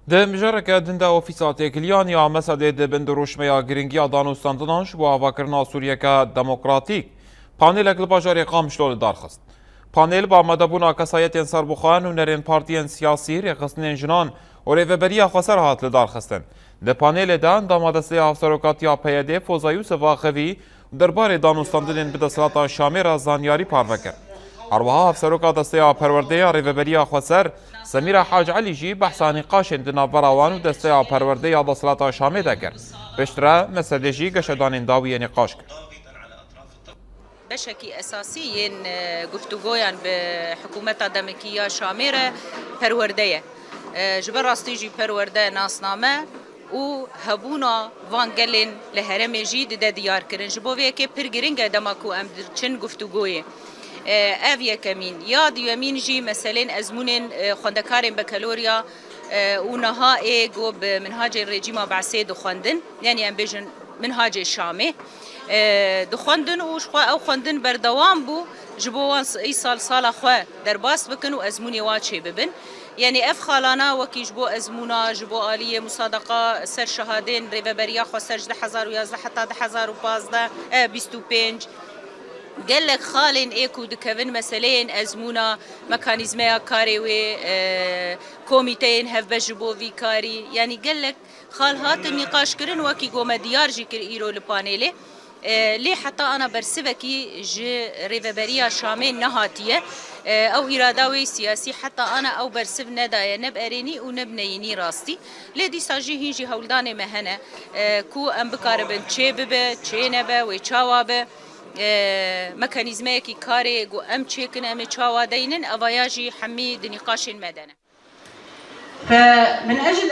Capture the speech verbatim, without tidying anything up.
Di mijareke din de ofîsa têkiliyan ya Mesedê di bin dirûşmeya giringiya danûstandinan ji bo avakirina Sûriyeke demokratîk, panelek li bajarê Qamişlo li dar xist. Panel bi amadebûna kesayetên serbixwe, nûnerên partiyên siyasî, rêxistinên jinan û rêveberiya xweser hat li dar xistin. Di panelê de endama Desteya Hevserokatiya P Y D Foza Yûsif axivî û derbarê danûstandinên bi desthilata Şamê re zanyarî parve kir. Her wiha Hevseroka Desteya Perwerdê ya Rêveberiya Xweser Semîra Hac Elî jî behsa nîqaşên di navbera wan û Desteya Perwerdê ya Desthilata Şamê de kir. Piştre Mesedê jî geşedanên dawiyê nîqaş kir. Beşekî esasî yên, e, guftûgoyan bi hikûmeta demikî ya Şamê re perwerde ye. E, ji ber rastî jî perwerde nasname û hebûna van gelên li herêmê jî dide diyar kirin. Ji bo vê yekê pir giring e dema ku em diçin guftûgoyê. E, ev yekemîn. Ya duyemîn jî meselên ezmûnên, e, xwendekarên bekeloriya, e, û niha ê ku bi minhacê rejîma Be'sê dixwendin. Yanî em bêjin minhacê Şamê, e, dixwendin û ji xwe ew xwendin berdewam bû, ji bo wan s-, îsal sala xwe derbas bikin û ezmûnê wa çêbibin. Yanî ev xalana wekî ji bo ezmûna, ji bo aliyê musadaqa ser şehadên Rêveberiya Xweser ji du hezar û yazdeh heta du hezar û pazdeh, e, bîst û pênc, gelek xalên ê ku dikevin meseleyên ezmûna, mekanîzmeya karê wê, e, komîteyên hevbeş ji bo vî karî, yanî gelek xal hatin nîqaşkirin, wekî ku me diyar jî kir îro li panelê. E, lê heta ana bersivekî ji Rêveberiya Şamê nehatiye. E, ew îrada wê siyasî heta ana ew bersiv nedaye, ne bi erênî û ne bi neyînî rastî. Lê dîsa jî hîn jî hewldanê me hene, e, ku em bikaribin çê bibe, çê nebe, wê çawa be. E, mekanîzmeyekî karê ku em çêkin, em ê çawa deynin, evaya jî hemî di nîqaşên me de ne. فمن أجل